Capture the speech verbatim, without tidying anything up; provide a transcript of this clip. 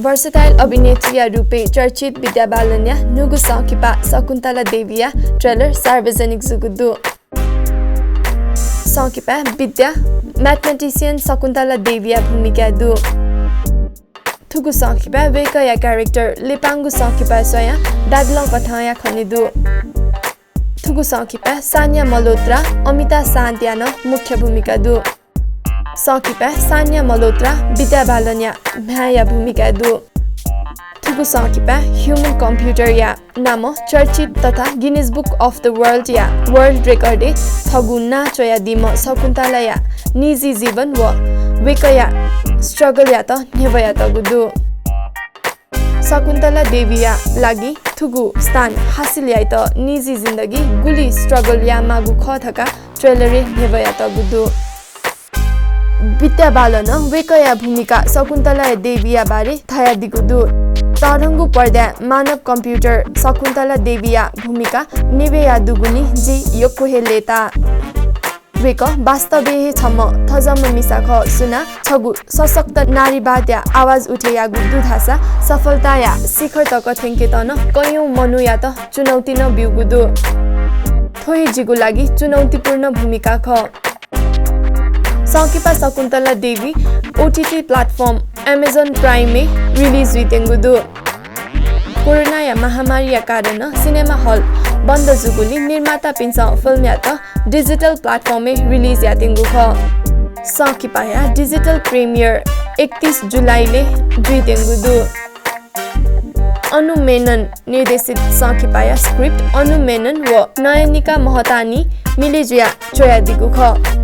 Versatile अभिनेत्रीया रूपय् चर्चित विद्या बालनया न्हूगु संकिपा शकुन्तला देवीया trailer सार्वजनिक जूगु दु। संकिपाय् विद्या mathematician शकुन्तला देवीया भूमिकाय् दु। थुगु संकिपाय् वय्कःया character लिपांगु संकिपाय् स्वयां दादलं कथंया खने दु। थुगु संकिपाय् सान्या मल्होत्रा, अमिता शान्तया नं मुख्य भूमिका दु। संकिपाय् सान्या मल्होत्रा विद्या बालनया म्ह्याय्या भूमिकाय् दु। थुगु संकिपाय् human computer या नामं चर्चित तथा Guinness Book of the World या world record य् थःगु नां च्वयादीम्ह शकुन्तलाया निजी जीवन व वय्कःया struggle यात न्ह्यब्वयातःगु दु। शकुन्तला देवीया लागि थुगु स्थान हासिल यायेत निजी जिन्दगी गुलि struggle यायेमाःगु खः धकाः trailer य् न्ह्यब्वयातःगु दु। विद्या बालनं वय्कःया भूमिका शकुन्तला देवीया बारे धयादीगु दु। तःधंगु पर्दाय् मानव computer शकुन्तला देवीया भूमिका न्ह्यब्वयाः दुगुलिं जि यक्व हे लय्ताः। वय्कः वास्तवय् हे छम्ह थज्याःम्ह मिसा खः, सुनां छगू सशक्त नारीवादया आवाज उठे याःगु दु धाःसा सफलताया शिखर तक थ्यंकेत नं कयौं मनूयात चुनौती नं ब्यूगु दु। थ्व हे जिगु लागि चुनौतीपूर्ण भूमिका खः। संकिपा शकुन्तला देवी OTT platform Amazon Prime य् release जुइत्यंगु दु। कोरोनाया महामारीया कारणं सिनेमा हल बन्द जूगुलिं निर्मातापिन्सं फिल्मयात digital platform य् release यात्यंगु खः। संकिपाया digital premiere एकतीस जुलाईलय् जुइत्यंगु दु। अनु मेनन निर्देशित संकिपाया script अनु मेनन व नयनिका महतानी मिले जुयाः च्वयादीगु खः।